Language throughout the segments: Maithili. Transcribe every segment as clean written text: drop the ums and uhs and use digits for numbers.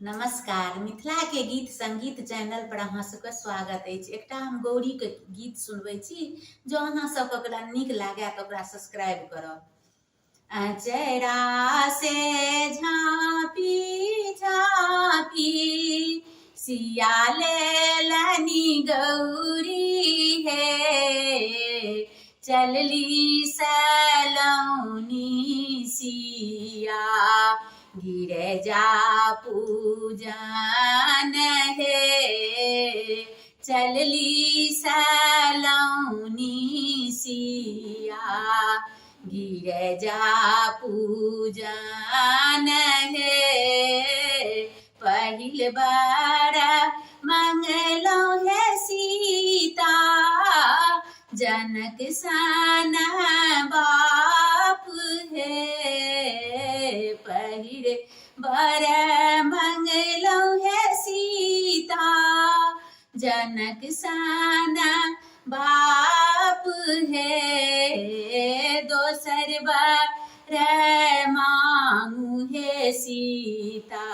नमस्कार। मिथिला के गीत संगीत चैनल पर अहाँ सबके स्वागत अछि। एकटा हम गौरी के गीत सुनबै छी, जँ अहाँ सबके ओकरा नीक लागए तऽ ओकरा सब्सक्राइब करब। अचरा से झाँपी झाँपी सिया लेलनि गौरी हे, चलली सलौनी सिया गिरजा पूजन हे, चलली सलौनी सिया गिरजा पूजन हे। पहिल बार मंगलौं हे सीता जनक सन बाप हे, पहिर बर मंगलौं हे सीता जनक सन बाप हे, दोसर बर मांगू हे सीता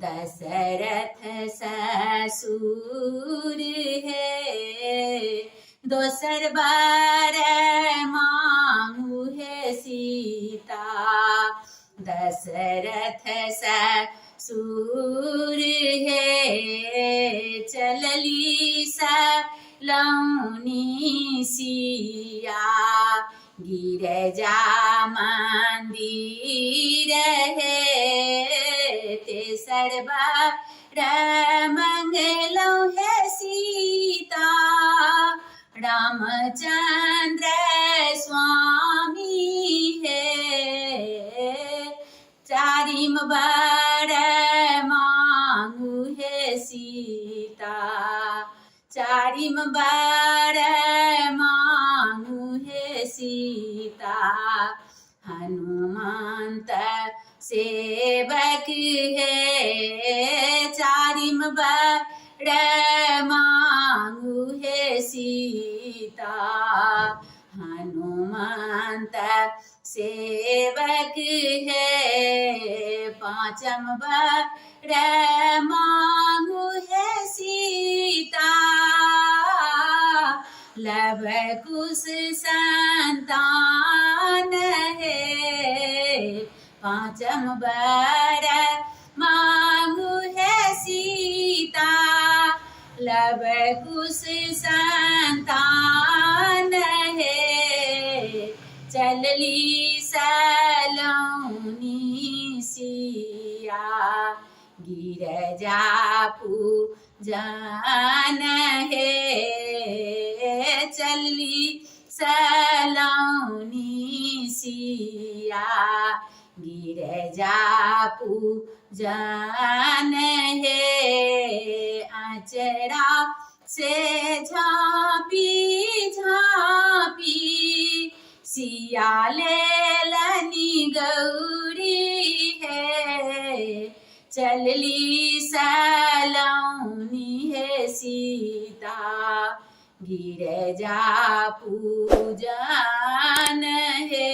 दशरथ ससुर हे, दोसर बर मांगू हे सीता दशरथ ससुर हे, चलली सलौनी सिया गिरजा मंदिर हे, तेसर बर मंगलौं हे सीता रामचंद्र स्वामी हे, चारिम बर मांगू हे सीता, चारिम बर मांगू हे सीता हनुमंत सेवक हे, चारिम बर मांगू हे सीता हनुमंत सेवक हे, पाँचम बर मांगू हे सीता लव कुश संतान हे, पाँचम बर मांगू हे सीता लव कुश संतान हे, चलली सलौनी सिया गिरजा पूजन हे, चलली सलौनी सिया गिरजा पूजन हे। अचरा से झाँपी झाँपी सिया लेलनि गौरी हे, चलली सलौनी हे सीता गिरजा पूजन हे।